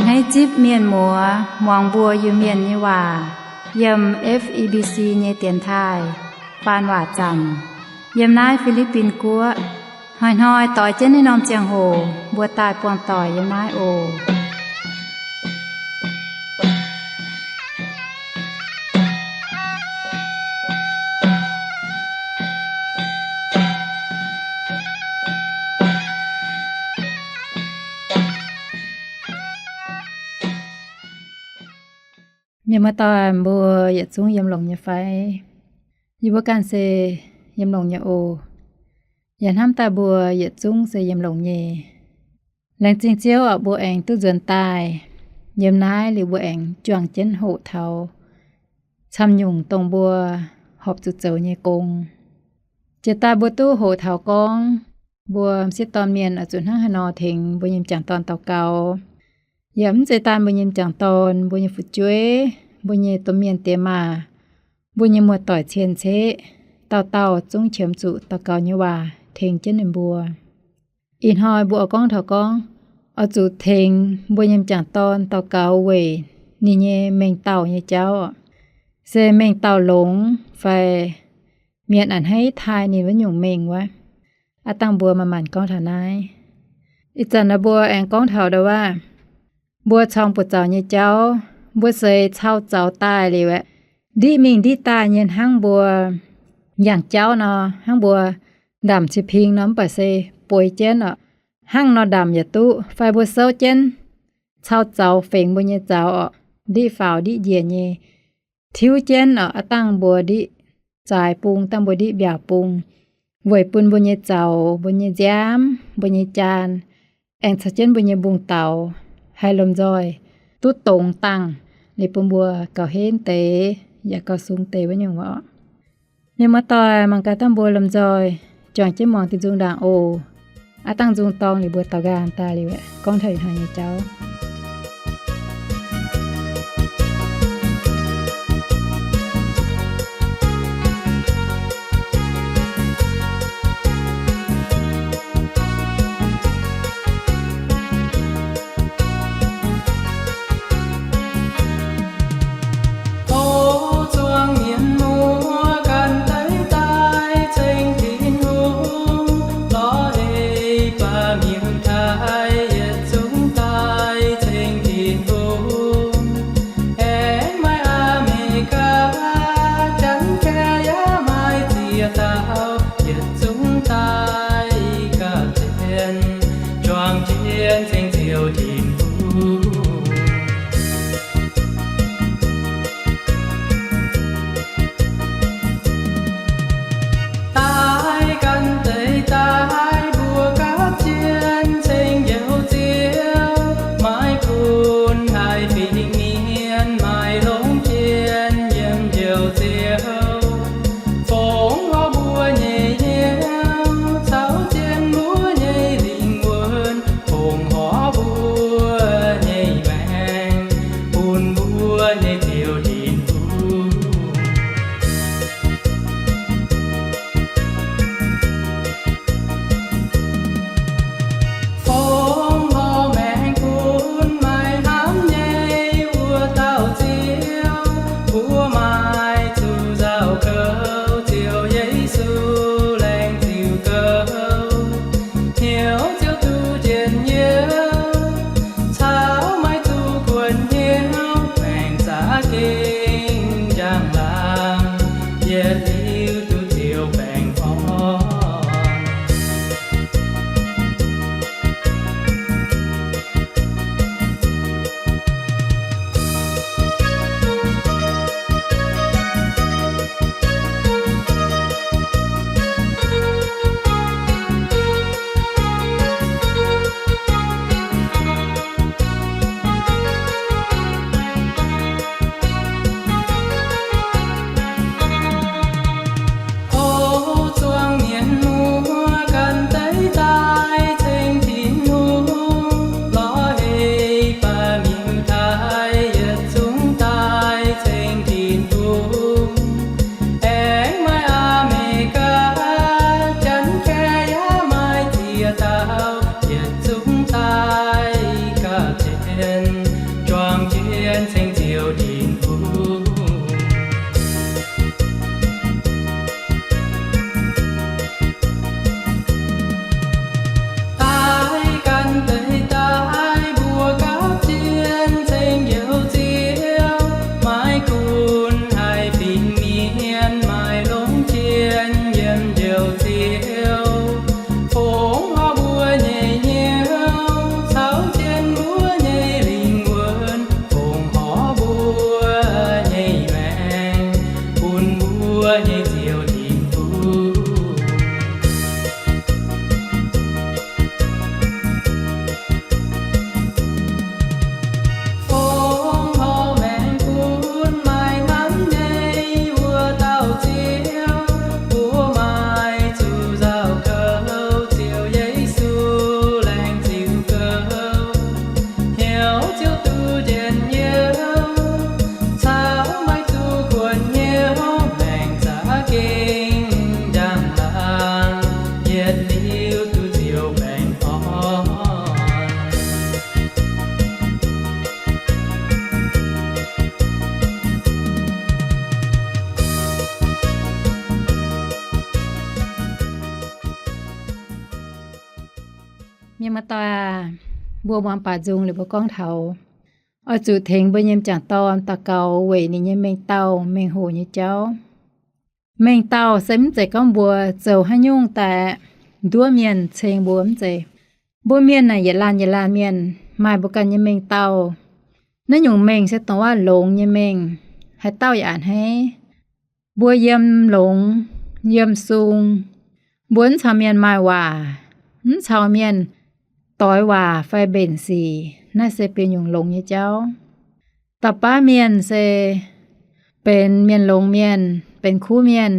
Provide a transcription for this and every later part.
Hneiv zipv mienh muoz muangx mbuo Iu-Mienh nyei waac yiem F E B C nyei dienx taaih faan waac zanc yiem naaiv Fi^li^bin Guoqv. Hnoi-hnoi doix jienv naaiv norm ziangh hoc mbuo daaih buangh doic yiem naaiv oc. Mienh muoz-doic mbuo yietc zungv yiem longx nyei fai? Yie mbuo ganh se yiem longx nyei oc. Yaac hnamv daaih mbuo yietc zungv se yiem longx nyei. Laengz zingh Ziouv oc, mbuo aengx duqv nzuonx daaih yiem naaiv liuz mbuo aengx juangc jienv hoqc taux camv nyungc dongh mbuo horpc zuqc zoux nyei gong. Jiex daaih mbuo duqv hoqc taux gorngv mbuo m'sieqv dorn mienh oix zuqc hnangv haaix nor tengx mbuo nyei m'jangc dorn daux gaux. Yaac mv zeiz daaih mbuo nyei m'jangc dorn, mbuo nyei fu'jueiv, mbuo nyei domh mienh diex maac, mbuo nyei muoz-doic cien-ceqv, dauh dauh zungv qiemx zuqc daux gaux nyei waac tengx jienv ninh mbuo. Ih hnoi mbuo oix gorngv taux gorngv oix zuqc tengx mbuo nyei m'jangc dorn daux gaux weic ninh nyei mengh dauh nyei jauv, se mengh dauh longx fai mienh a'hneiv taaih ninh wuov nyungc mengh wuov. Aav dangh mbuo manc-manc gorngv taux naaiv. Ih zanc naaiv mbuo aengx gorngv taux ndau wuov, mbuo corng buoz-zaux nyei jauv, mbuo seix cau zaux daaih liuz aeqv, ndiqv mingh ndiqv daaih nyei hnangv mbuo yangh jauv nor, hnangv mbuo ndamc ciping nor mv baac se bueix jienv oc. Hnangv nor ndamc yaac duqv, fai mbuo souv jienv cau zaux fengx mbuo nyei zaux oc, ndiqv faaux ndiqv njiec nyei, tiuv jienv oc, aav dangh mbuo ndiqv zaaix bung, dangh mbuo ndiqv mbiaauc bung, weic bun mbuo nyei zaux, mbuo nyei nziaamv, mbuo nyei jaan, aengx caux jienv mbuo nyei mbungv daux haih lomh nzoih duqv dongz dangh, liuz bun mbuo gauh henv deix yaac gauh sung deix wuov nyungc oc. Mienh muoz-doic, mangc gaax dangh mbuo lomh nzoih juangc jienv muangx diuh nzung ndaangc oc. Aav dangh nzung dorng liuz mbuo daux nqaang daaih liuz aeqv, gorngv taux ih hnoi nyei jauv. Daaih, mbuo muangx baac nzung liuz mbuo gorngv taux, oix zuqc tengx mbuo nyei m'jangc dorn daux gaux weic ninh nyei mengh dauh mengh hoc nyei jauv. Mengh dauh se mv zeiz gorngv mbuo zoux haaix nyungc daaih nduov mienh ceng mbuo mv zeiz. Mbuo mienh naaic yietc laanh yietc laanh mienh maaih mbuo ganh nyei mengh dauh. Naaiv nyungc mengh se dongh waac longx nyei mengh, haaix dauh yaac a'hneiv. Mbuo yiem longx, yiem sung, mbuo mv caux mienh maaih waac, mv caux mienh doix waac fai mbenc sic, naaiv se benx nyungc longx nyei jauv. Dauh baav mienh se benx mienh longx mienh, benx kuv mienh.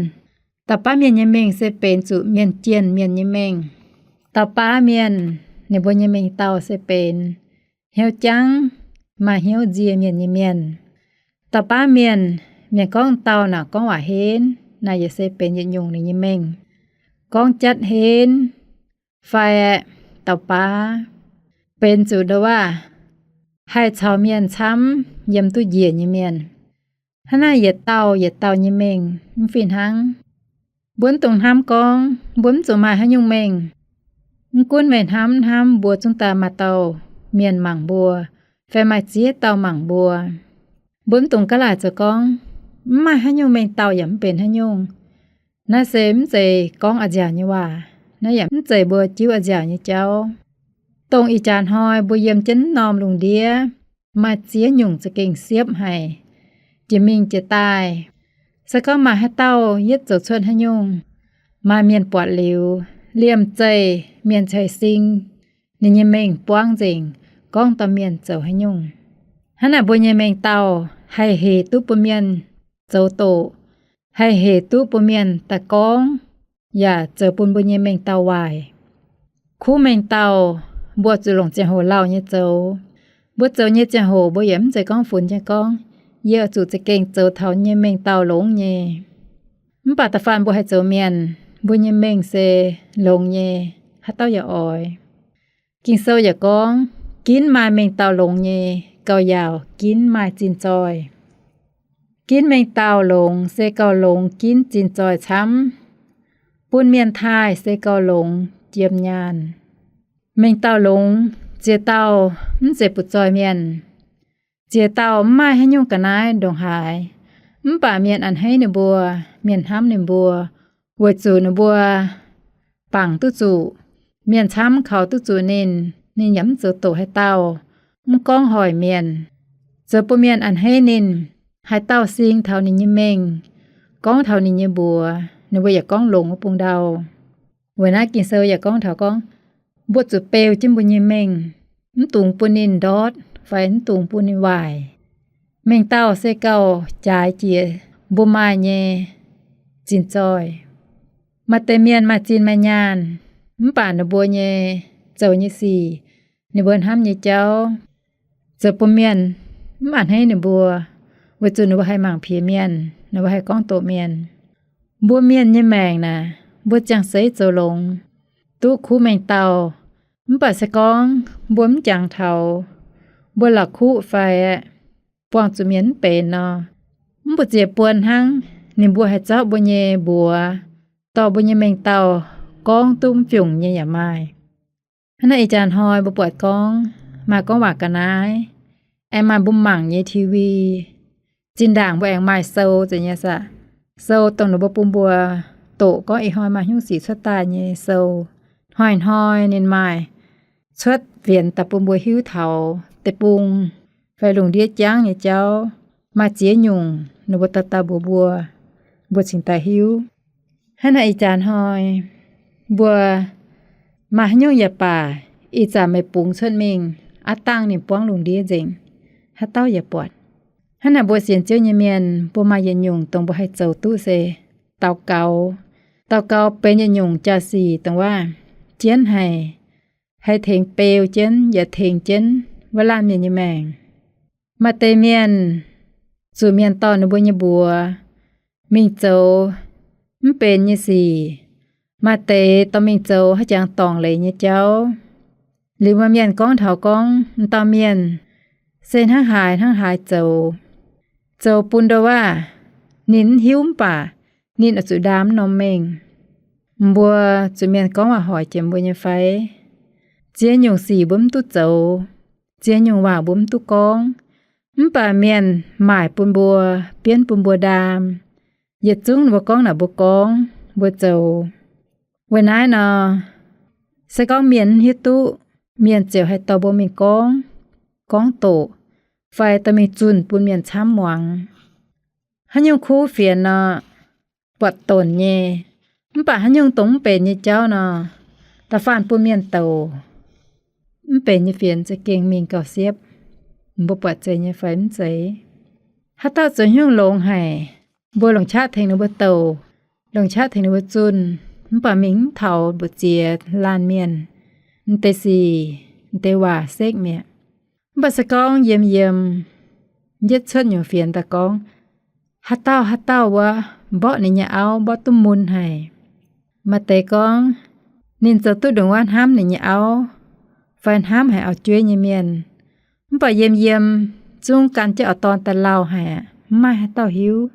Dauh baav mienh nyei mengh se benx zuqc mienh jienh mienh nyei mengh. Dauh baav mienh, ninh mbuo nyei mengh dauh se benx hnyouv jangv, maaih hnyouv nzie mienh nyei mienh. Dauh baav mienh, mienh gorngv dauh naaic gorngv waac henv, naaic yaac se benx yietc nyungc ninh nyei mengh. Gorngv jatv henv, fai dauh baav benx zuqc nduov waac haih caux mienh camv yiem duqv njiec nyei mienh. Hnangv naaiv yietc dauh yietc dauh nyei mengh mv fih hnangv. Mbuo mv dungx hnamv gorngv mbuo mv zuqc maaih haaix nyungc mengh. Mv gunv meih hnamv hnamv mbuo zungv daaih maaih dauh mienh mangc mbuo, fai maaih ziex dauh mangc mbuo. Mbuo mv dungx gaav laaic zoux gorngv mv maaih haaix nyungc mengh dauh yaac mv benx haaix nyungc. Naaiv se mv zeiz gorngv a'nziaauc nyei waac. Naaiv yaac mv zeiz mbuo jiuv a'nziaauc nyei jauv. Dongh ih jaax hnoi mbuo yiem jienv norm lungh ndiev, maaih ziex nyungc za'gengh siepv haic, jiex mingh jiex daaih. Se gorngv maaih haaix dauh yietv zoux cuotv haaix nyungc, maaih mienh buatc liuz, liemh zeih mienh ceix sing, ninh nyei mengh buangv nzengc, gorngv dauh mienh zoux haaix nyungc. Hnangv naaic mbuo nyei mengh dauh haih hec duqv bun mienh zoux doqc, haih hec duqv bun mienh daaih gorngv, yaac zoux bun mbuo nyei mengh dauh waaic. Kuv mengh dauh, mbuo zuqc longc ziangh hoc lauh nyei zoux. Mbuo zoux nyei ziangh hoc mbuo yaac mv zeiz gorngv funx jienv gorngv, yie oix zuqc za'gengh zoux taux nyei mengh dauh longx nyei. Mv baac da'faanh mbuo haih zoux mienh, mbuo nyei mengh se longx nyei, haaix dauh yaac oix. Ging-Sou yaac gorngv, ginv maaih mengh dauh longx nyei, gauh yaauc ginv maaih zinh zoih. Ginv mengh dauh longx se gauh longx ginv zinh zoih camv. Bun mienh taaih se gauh longx jiem nyaanh. Mengh dauh longx, ziex dauh mv zeiz butv-zoih mienh. Ziex dauh mv maaih haaix nyungc ga'naaiv ndongc haaix, mv baac mienh a'hneiv ninh mbuo, mienh hnamv ninh mbuo, weic zuqc ninh mbuo bangc duqv zuqc, mienh camv kaux duqv zuqc ninh, ninh yaac mv zoux doqc haaix dauh, mv gorngv hoic mienh, zoux bun mienh a'hneiv ninh. Haaix dauh sing taux ninh nyei mengh, gorngv taux ninh nyei mbuox, ninh mbuo yaac gorngv longx wuov bung ndau. Weic naaiv Ging-Sou yaac gorngv taux gorngv, mbuo zuqc beu jienv mbuo nyei mengh, mv dungx bun ninh ndortv fai mv dungx bun ninh waaic. Mengh dauh se gauh jaaix jiex mbuo maaih nyei zinh zoih. Maaih deix mienh maaih zinh maaih nyaanh, mv baac ninh mbuo nyei zoux nyei sic, ninh mbuo hnamv nyei jauv, zoux bun mienh mv a'hneiv ninh mbuo, weic zuqc ninh mbuo haih mangc piex mienh, ninh mbuo haih gorngv doqc mienh. Mbuo mienh nyei maengc naaic, mbuo ziangh seix zoux longx, duqv kuv mengh dauh, mv baac se gorngv mbuo mv jangx taux, mbuo la'kuqv fai aeqv, buangh zuqc mienh mv benx nor, mv baac ziex buonc hnangv ninh mbuo haih zorqv mbuo nyei mbuox, dorh mbuo nyei mengh dauh gorngv duqv mv fiungc nyei yaac maaih. Hnangv naaiv ih jaax hnoi mbuo buatc gorngv maaih gorngv waac ga'naaiv, aengx maaih mbuo mangc nyei TV, zinh ndaangc mbuo aengx maaih sou zeiz nyei saah. Sou dongh ninh mbuo bun mbuo doqc gorngv ih hnoi maaih hnyungv sic cuotv daaih nyei sou. Hnoi-hnoi ninh maaih cuotv fienx daaih bun mbuo hiuv taux deic-bung fai lungh ndiev jangv nyei jauv. Maaih ziex nyungc ninh mbuo dauh dauh mbuox mbuo, mbuo cingx daaih hiuv. Hnangv naaiv ih jaax hnoi mbuo maaih haaix nyungc yaac baac, ih zanc meih bungx cuotv mingh, aav dangh ninh buangv lungh ndiev nzengc, haaix dauh yaac buatc. Hnangv naaic mbuo sienx Ziouv nyei mienh, mbuo maaih yietc nyungc dongh mbuo haih zoux duqv se daux gaux. Daux gaux benx yietc nyungc jaa-sic dongh waac jienv haic, haih tengx beu jienv yaac tengx jienv wuov laanh mienh nyei maengc. Maaih deix mienh zuqc mienh dorh ninh mbuo nyei mbuox mingh zoux mv benx nyei sic. Maaih deix dorh mingh zoux haaix jangx dorngc leiz nyei jauv. Liuz maaih mienh gorngv taux gorngv m'dauh mienh se hnangv haaix hnangv haaix zoux, zoux bun ndoh waac ninh mv hiuv mv baac ninh oix zuqc ndaam norm mengh. Mbuo zuqc mienh gorngv waac hoic jiex mbuo nyei fai? Ziex nyungc sic mbuo mv duqv zoux, ziex nyungc waac mbuo mv duqv gorngv, mv baac mienh maaic bun mbuo, bienv bun mbuo ndaam. Yietc zungv mbuo gorngv naaic mbuo gorngv, mbuo zoux. Weic naaiv nor, se gorngv mienh mv hiuv duqv, mienh ziouc haih dorh mbuo mingh gorngv, gorngv doqc, fai dorh mingh zunh bun mienh camv muangx. Haaix nyungc kuv fienx nor, buatc donc nyei. Mv baac haaix nyungc dongh mv benx nyei jauv nor, da'faanh bun mienh douc, mv benx nyei fienx za'gengh mingh gauh siepv. Mbuo buatc zeiz nyei fai mv zeiz? Haaix dauh zoux haaix nyungc longx haic, mbuo longc qaqv tengx ninh mbuo douc, longc qaqv tengx ninh mbuo zunh, mv baac mingh mv taux mbu'ziex laanh mienh, m'deix sic, m'deix waac sekv mi'aqv. Mv baac se gorngv yiem yiem, yietv cuotv nyungc fienx daaih gorngv, haaix dauh haaix dauh wuov, mborqv ninh nyei auv mborqv duqv mun haic. Maaih deix gorngv, ninh zoux duqv ndongc wuov hnamv ninh nyei auv, fai hnamv haic auv-jueiv nyei mienh. Mv baac yiem yiem, zungv gan jienv auv-dorn daaih lauh haic aqv, mv maaih haaix dauh hiuv.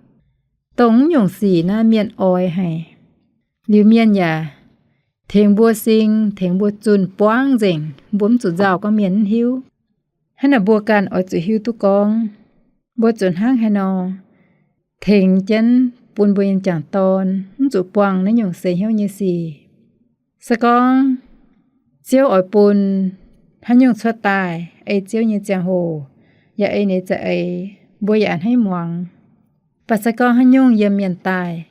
Dongh mv nyungc sic naaiv mienh oix haic. Liuz mienh yaac tengx mbuo sing, tengx mbuo zunh buangv nzengc, mbuo mv zuqc nzauh gorngv mienh mv hiuv. Hnangv naaic mbuo ganh oix zuqc hiuv duqv gorngv, mbuo zuqc hnangv haaix nor tengx jienv bun mbuo nyei m'jangc dorn mv zuqc buangh naaiv nyungc seix hnyouv nyei sic. Se gorngv Ziouv oix bun haaix nyungc cuotv daaih ei Ziouv nyei ziangh hoc, yaac ei ninh nyei za'eix, mbuo yaac a'hneiv muangx. Mv baac se gorngv haaix nyungc yiem mienh daaih,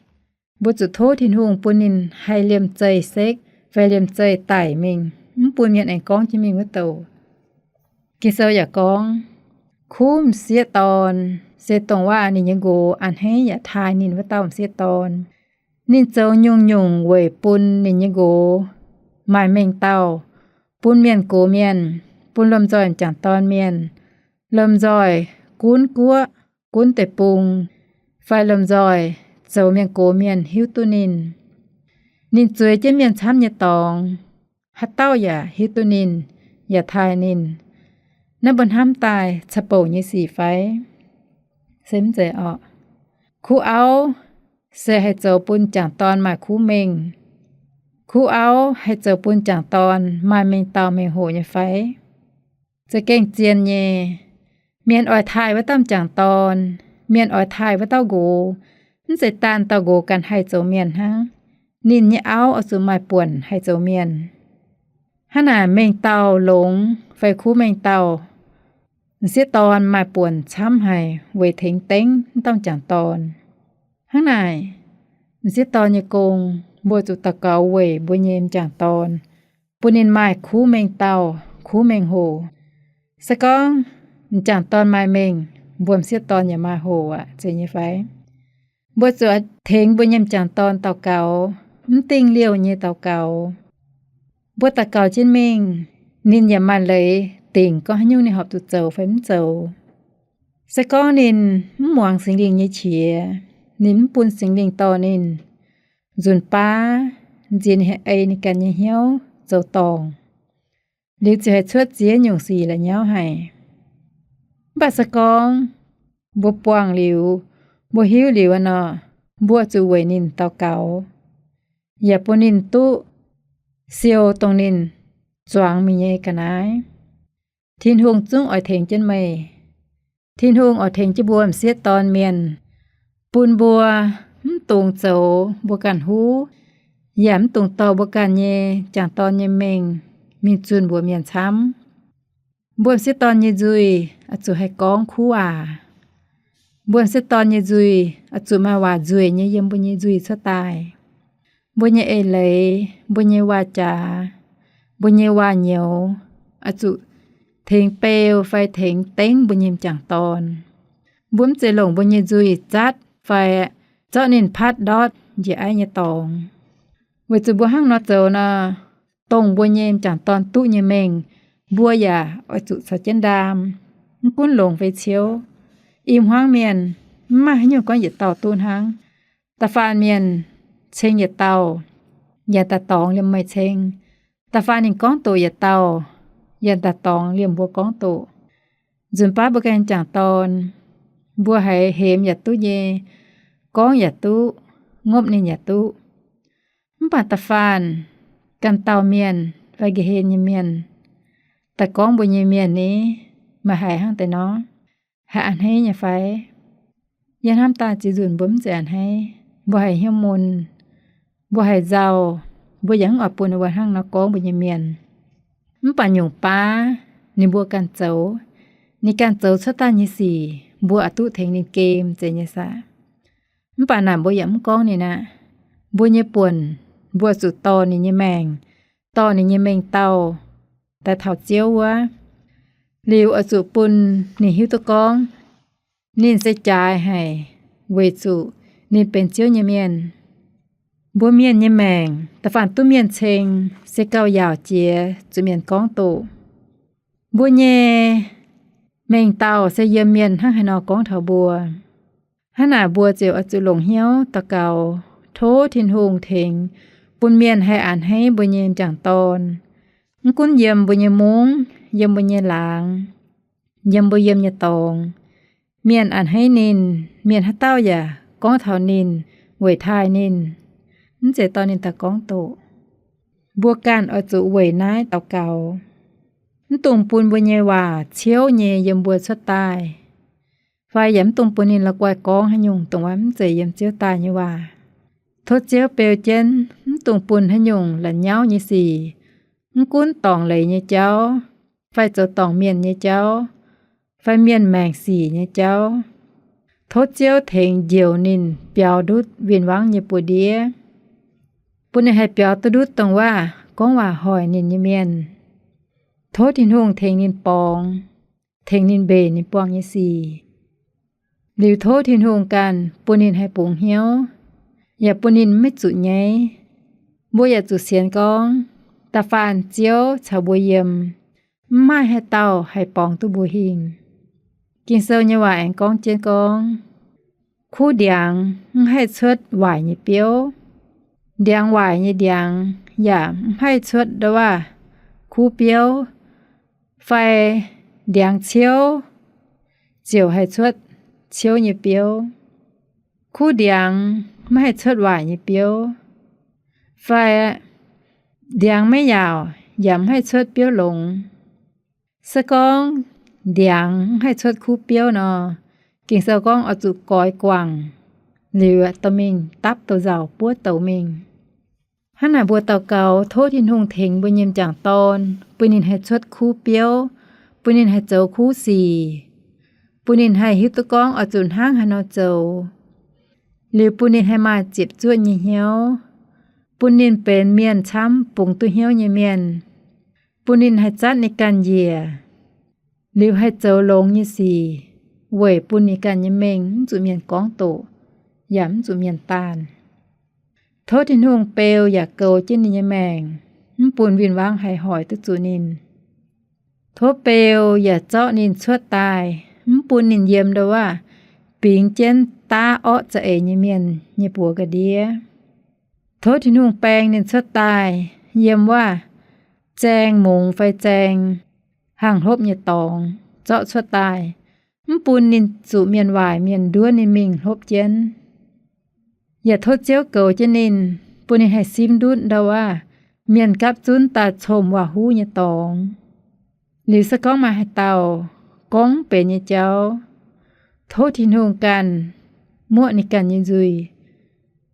mbuo zuqc tov Tin-Hungh bun ninh haih liemh zeih sekv fai liemh zeih daic mingh, mv bun mienh aengx gorngv jienv mingh wuov douc. Ging-Sou yaac gorngv, kuv m'sieqv dorn se dongh waac ninh nyei nqox a'hneiv yaac taaih ninh wuov dauh m'sieqv dorn. Ninh zoux nyungc-nyungc weic bun ninh nyei nqox maaih mengh dauh, bun mienh gox mienh, bun lomh nzoih m'jangc dorn mienh, lomh nzoih gunv guoqv, gunv deic-bung, fai lomh nzoih zoux mienh gox mienh hiuv duqv ninh. Ninh zueiz jienv mienh camv nyei dorngx, haaix dauh yaac hiuv duqv ninh, yaac taaih ninh. Naaiv mbuo hnamv daaih ca'bouc nyei sic fai? Se mv zeiz orqc. Kuv auv se haih zoux bun m'jangc dorn maaih kuv mengh. Kuv auv haih zoux bun m'jangc dorn maaih mengh dauh mengh hoc nyei fai? Za'gengh zien nyei. Mienh oix taaih wuov dauh m'jangc dorn, mienh oix taaih wuov dauh nqox, mv zeiz daanh dauh nqox ganh haih zoux mienh hnangv. Ninh nyei auv oix zuqc maaih buonc haih zoux mienh. Hnangv naaic mengh dauh longx fai kuv mengh dauh, m'sieqv dorn maaih buonc camv haic weic tengx dengv m'dauh m'jangc dorn. Hnangv naaic, m'sieqv dorn nyei gong, mbuo zuqc daux gaux weic mbuo nyei m'jangc dorn, bun ninh maaih kuv mengh dauh, kuv mengh hoc. Se gorngv m'jangc dorn maaih mengh, mbuo m'sieqv dorn yaac maaih hoc aqv, zeiz nyei fai? Mbuo zuqc tengx mbuo nyei m'jangc dorn daux gaux, mv dingh liouh nyei daux gaux. Mbuo daux gaux jienv mingh, ninh yaac maaih leiz dingc gorngv haaix nyungc ninh horpc zuqc zoux fai mv zoux. Se gorngv ninh mv muangx Singx Lingh nyei qiex, ninh mv bun Singx Lingh dorh ninh, nzunc baav nziex ninh haih ei ninh ganh nyei hnyouv zoux dorngc, liuz ziouc haih cuotv ziex nyungc sic la'nyauv haic. Mv baac se gorngv mbuo buangh liuz, mbuo hiuv liuz nor, mbuo zuqc weic ninh daux gaux, yaac bun ninh duqv siou dongh ninh zuangx mingh nyei ga'naaiv. Tin-Hungh zungv oix tengx jienv meih. Tin-Hungh oix tengx jienv mbuo m'sieqv dorn mienh, bun mbuo mv dungx zoux mbuo ganh huv, yaac mv dungx dorh mbuo ganh nyei m'jangc dorn nyei mengh mingh zunh mbuox mienh camv. Mbuo m'sieqv dorn nyei nzuih oix zuqc haih gorngv kuv waac. Mbuo m'sieqv dorn nyei nzuih oix zuqc maaih waac nzueic nyei yiem mbuo nyei nzuih cuotv daaih. Mbuo nyei eix leiz, mbuo nyei waac-jaax, mbuo nyei waac-nyouz oix zuqc tengx beu fai tengx dengv mbuo nyei m'jangc dorn. Mbuo mv zeiz longc mbuo nyei nzuih zatv fai zorqv ninh patv ndortv njiec aiv nyei dorngx. Weic zuqc mbuo hnangv nor zoux nor, dongh mbuo nyei m'jangc dorn duqv nyei mengh, mbuo yaac oix zuqc caux jienv ndaam, mv gunv longx fai ciouv. I hmuangv mienh, mv maaih haaix nyungc gorngv yietc dauh duqv hnangv. Da'faanh mienh ceng yietc dauh, yaac daaih dorngx liemh meih ceng. Da'faanh ninh gorngv doqc yietc dauh, yaac daaih dorngx liemh mbuo gorngv doqc. Nzunc baav mbuo ganh m'jangc dorn, mbuo haiz hemx yaac duqv nyei, gorngv yaac duqv, ngopv ninh yaac duqv. Mv baac da'faanh ganh dauh mienh fai ga'hlen nyei mienh, daaih gorngv mbuo nyei mienh ni, meih haiz hnangv deix nor, haiz a'hneiv nyei fai? Yie hnamv daaih ziex nzunc mbuo mv zeiz a'hneiv. Mbuo haiz hnyouv mun, mbuo haiz nzauh, mbuo yaac mv oix bun ninh mbuo hnangv nor gorngv mbuo nyei mienh. Mv baac nyungc baav ninh mbuo ganh zoux, ninh ganh zoux cuotv daaih nyei sic, mbuo oix duqv tengx ninh gem zeiz nyei saah? Mv baac naaic mbuo yaac mv gorngv ninh aqv. Mbuo nyei buonc, mbuo zuqc dorh ninh nyei maengc, dorh ninh nyei mengh dauh daaih taux Ziouv wuov. Liuz oix zuqc bun ninh hiuv duqv gorngv ninh se jaaix haic, weic zuqc ninh benx Ziouv nyei mienh. Mbuo mienh nyei maengc da'faanh duqv mienh ceng se gauh yaauc jiex zuqc mienh gorngv doqc. Mbuo nyei mengh dauh se yiem mienh hnangv haaix nor gorngv taux mbuo. Hnangv naaic mbuo ziouc oix zuqc longc hnyouv daux gaux, tov Tin-Hungh tengx bun mienh haih a'hneiv mbuo nyei m'jangc dorn. Mv gunv yiem mbuo nyei mungv, yiem mbuo nyei laangz, yiem mbuo yiem nyei dorngx, mienh a'hneiv ninh, mienh haaix dauh yaac gorngv taux ninh, weic taaih ninh, mv zeiz dorh ninh daaih gorngv doqc. Mbuo ganh oix zuqc weic naaiv daux gaux. Mv dungx bun mbuo nyei waac ciouv nyei yiem mbuo cuotv daaih, fai yaac mv dungx bun ninh la'guaih gorngv haaix nyungc dongh wuov mv zeiz yiem Ziouv daaih nyei waac. Tov Ziouv beu jienv, mv dungx bun haaix nyungc la'nyauv nyei sic, mv gunv dorngc leiz nyei jauv, fai zoux dorngc mienh nyei jauv, fai mienh maengc sic nyei jauv. Tov Ziouv tengx njoux ninh biaux ndutv win-wangv nyei buoz-ndiev, bun ninh haih biaux duqv ndutv dongh waac gorngv waac hoic ninh nyei mienh. Tov Tin-Hungh tengx ninh borngz, tengx ninh mbenc ninh buangh nyei sic. Liuz tov Tin-Hungh ganh bun ninh haih bungx hnyouv, yaac bun ninh maiv zuqc nyaiv. Mbuo yaac zuqc sienx gorngv, da'faanh Ziouv caux mbuo yiem, mv maaih haaix dauh haih borngz duqv mbuo hingh. Ging-Sou nyei waac aengx gorngv jienv gorngv, kuv ndiangx mv haih cuotv waaic nyei biouv. Ndiangx waaic nyei ndiangx yaac mv haih cuotv ndau waac kuv biouv, fai ndiangx ciouv ziouc haih cuotv ciouv nyei biouv. Kuv ndiangx maiv haih cuotv waaic nyei biouv, fai ndiangx maiv yaauc yaac mv haih cuotv biouv longx. Se gorngv ndiangx mv haih cuotv kuv biouv nor, Ging-Sou gorngv oix zuqc goix guangc, liuz dorh mingh dapv douz-nzauc buov douz mingh. Hnangv naaic mbuo daux gaux tov Tin-Hungh tengx mbuo nyei m'jangc dorn, bun ninh haih cuotv kuv biouv, bun ninh haih zoux kuv sic, bun ninh haih hiuv duqv gorngv oix zuqc hnangv haaix nor zoux, liuz bun ninh haih maaih ziepc zuoqv nyei hnyouv, bun ninh benx mienh camv bungx duqv hnyouv nyei mienh, bun ninh haih zatv ninh ganh njiec, liuz haih zoux longx nyei sic, weic bun ninh ganh nyei mengh mv zuqc mienh gorngv doqc, yaac mv zuqc mienh daanh. Tov Tin-Hungh beu yaac goux jienv ninh nyei maengc, mv bun win-wangv haih hoic duqv zuqc ninh. Tov beu yaac zorqv ninh cuotv daaih, mv bun ninh yiem ndau waac bingx jienv daav orqv za'eix nyei mienh nyei buoz ga'ndiev. Tov Tin-Hungh baeng ninh cuotv daaih, yiem waac zaeng mungz fai zaeng hangh hlopv nyei dorngx zorqv cuotv daaih, mv bun ninh zuqc mienh waaic mienh nduov ninh mingh hlopv jienv. Yaac tov Ziouv goux jienv ninh, bun ninh haih simv ndutv ndau waac mienh gapv zunv daaih comc waac-huv nyei dorngx. Liuz se gorngv maaih haaix dauh gorngv mv benx nyei jauv, tov Tin-Hungh ganh muoqv ninh ganh nyei nzuih,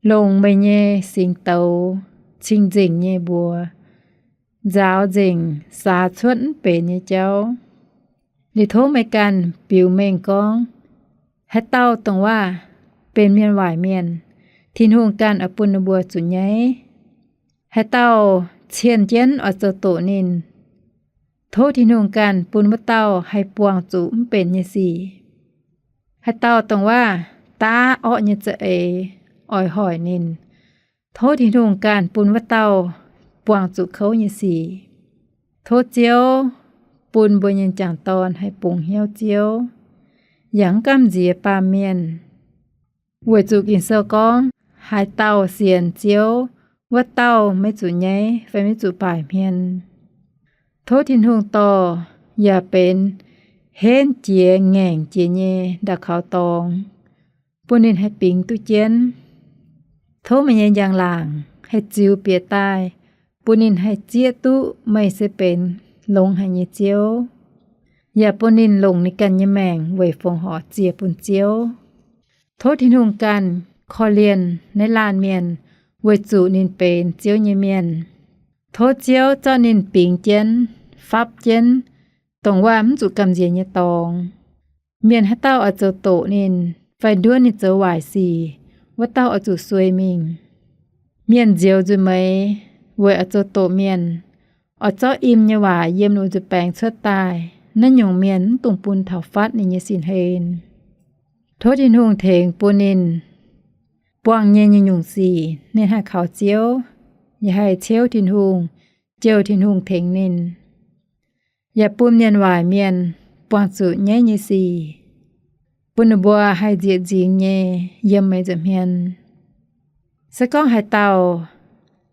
longc meih nyei singx douz cing-nzengc nyei mbuox nzaaux nzengc saax cuotv mv benx nyei jauv. Liuz tov meih ganh biux mengh gorngv, haaix dauh dongh waac benx mienh waaic mienh, Tin-Hungh ganh oix bun ninh mbuo zuqc nyaiv. Haaix dauh cienh jienv oix zoux doqc ninh, tov Tin-Hungh ganh bun wuov dauh haih buangh zuqc mv benx nyei sic. Haaix dauh dongh waac daav orqv nyei za'eix oix hoic ninh, tov Tin-Hungh ganh bun wuov dauh buangh zuqc kouv nyei sic. Tov Ziouv bun mbuo nyei m'jangc dorn haih bungx hnyouv Ziouv, yaac mv gamh nziex baamh mienh. Weic zuqc Ging-Sou gorngv, haaix dauh sienx Ziouv, wuov dauh maiv zuqc nyaiv fai maiv zuqc baaic hmien. Tov Tin-Hungh dorh yaac benx henv jiex ngaengc jiex nyei ndau-kaux dorngx, bun ninh haih bingx duqv jienv. Tov meih nyei njang-laangc haih ziux bieqc daaih, bun ninh haih zieqv duqv meih se benx longx haic nyei Ziouv, yaac bun ninh longc ninh ganh nyei maengc weic fongc horc ziec bun Ziouv. Tov Tin-Hungh ganh korv-lienh naaiv laanh mienh weic zuqc ninh benx Ziouv nyei mienh. Tov Ziouv zorqv ninh bingx jienv, fapv jienv, dongh waac mv zuqc gamh nziex nyei dorngx. Mienh haaix dauh oix zoux doqc ninh fai nduov ninh zoux waaic sic, wuov dauh oix zuqc sueih mingh. Mienh nzioux nzuih meix weic oix zoux doqc mienh, oix zorqv im nyei waac yiem ninh nzuih baengx cuotv daaih, naaiv nyungc mienh mv dungx bun taux fatv ninh nyei sin hlen. Tov Tin-Hungh tengx bun ninh buangh nyei nyungc-nyungc sic ninh haih kaux Ziouv, yaac haih ciouv Tin-Hungh, jouh Tin-Hungh tengx ninh. Yaac bun mienh waaic mienh buangh zuqc nyaiv nyei sic, bun ninh mbuo haih nzieqc nzingx nyei yiem meih nza'hmien. Se gorngv haaix dauh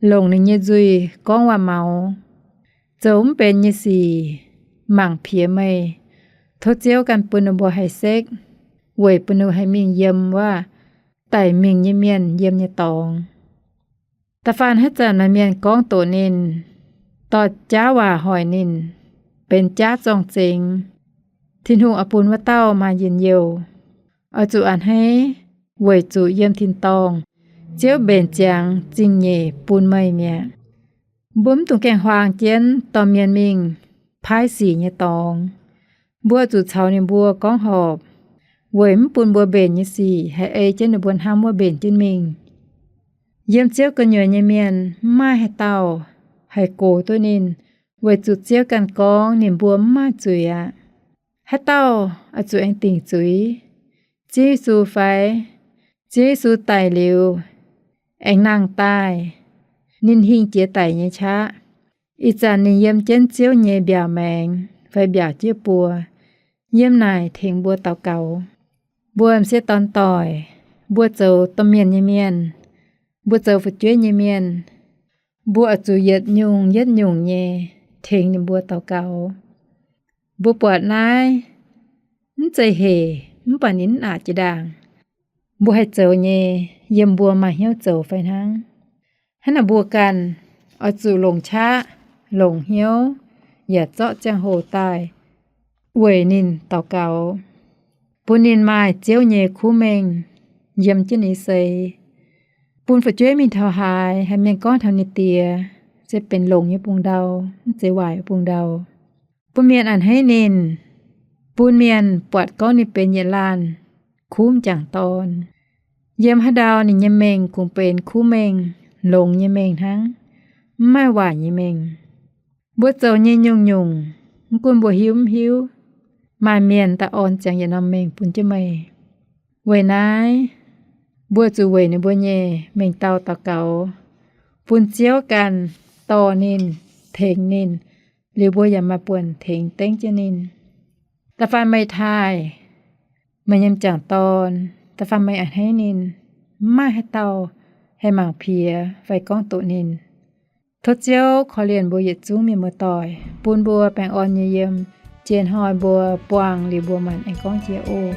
longc ninh nyei nzuih gorngv waac-maux, zoux mv benx nyei sic, mangc piex meih, tov Ziouv ganh bun ninh mbuo haih sekv, weic bun ninh mbuo haih mingh yiem wuov daic mingh nyei mienh yiem nyei dorngx. Da'faanh haaix zanc maaih mienh gorngv doqc ninh, dorh jaav waac hoic ninh, benx jaav zorng-zengx, Tin-Hungh oix bun wuov dauh maaih njien-youh. Oix zuqc a'hneiv weic zuqc yiem tin-dorngh Ziouv mbenc ziangx zingh nyeic bun meih mi'aqv. Mbuo mv dungx gaengh huaang jienv dorh mienh mingh paaiv sic nyei dorngx. Mbuo zuqc caux ninh mbuo gorngv horpc, weic mv bun mbuo mbenc nyei sic haih ei jienv ninh mbuo hnamv wuov mbenc jienv mingh. Yiem Ziouv gu'nyuoz nyei mienh mv maaih haaix dauh haih gox duqv ninh, weic zuqc Ziouv ganh gorngv ninh mbuo mv maaih zuiz aqv. Haaix dauh oix zuqc aengx dingc zuiz? Ziouv Yesu fai? Ziouv Yesu daic liuz, aengx nangh daaih, ninh hingh jiex daic nyei qaqv. Ih zanc ninh yiem jienv Ziouv nyei mbiaauc maengx fai mbiaauc jieqv buo, yiem naaic tengx mbuo daux gaux. Mbuo m'sieqv dorn doic, mbuo zoux domh mienh nyei mienh, mbuo zoux fu'jueiv nyei mienh, mbuo oix zuqc yietc nyungc yietc nyungc nyei tengx ninh mbuo daux gaux. Mbuo buatc naaiv mv zeiz hec, mv baac ninh mv aqc jiex ndaangc. Mbuo haih zoux nyei, yiem mbuo maaih hnyouv zoux fai hnangv. Hnangv naaic mbuo ganh oix zuqc longc qaqv, longc hnyouv, yaac zorqv ziangh hoc daaih weic ninh daux gaux, bun ninh maaih Ziouv nyei kuv mengh yiem jienv ninh seix. Bun fu'jueiv mingh taux haaix, haih mienh gorngv taux ninh diex, se benx longx nyei bung ndau, mv zeiz waaic bung ndau. Bun mienh a'hneiv ninh, bun mienh buatc gorngv ninh benx yietc laanh kuv m'jangc dorn. Yiem haaix ndau ninh nyei mengh kungx benx kuv mengh, longx nyei mengh hnangv, mv maaih waaic nyei mengh. Mbuo zoux nyei nyungc-nyungc, mv gunv mbuo hiuv mv hiuv, maaih mienh daaih orn ziangx yietc norm mengh bun jienv meih. Weic naaiv, mbuo zuqc weic ninh mbuo nyei mengh dauh daux gaux, bun Ziouv ganh dorh ninh, tengx ninh, liuz mbuo yaac maaih buonc tengx dengv jienv ninh. Da'faanh meih taaih meih nyei m'jangc dorn, da'faanh meih a'hneiv ninh, mv maaih haaix dauh haih mangc piex fai gorngv doqc ninh. Tov Ziouv korv-lienh mbuo yietc zungv mienh muoz-doic, bun mbuo baengh orn nyei yiem, jiex hnoi mbuo buangh liuz mbuo maanc aengx gorngv jiex oc.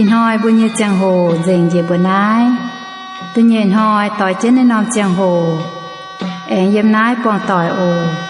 Hnoi mbuo nyei ziangh hoc nzengc njiec mbuo naaiv. Da'nyeic hnoi doix jienv naaiv norm ziangh hoc, aengx yiem naaiv buangh doic oc.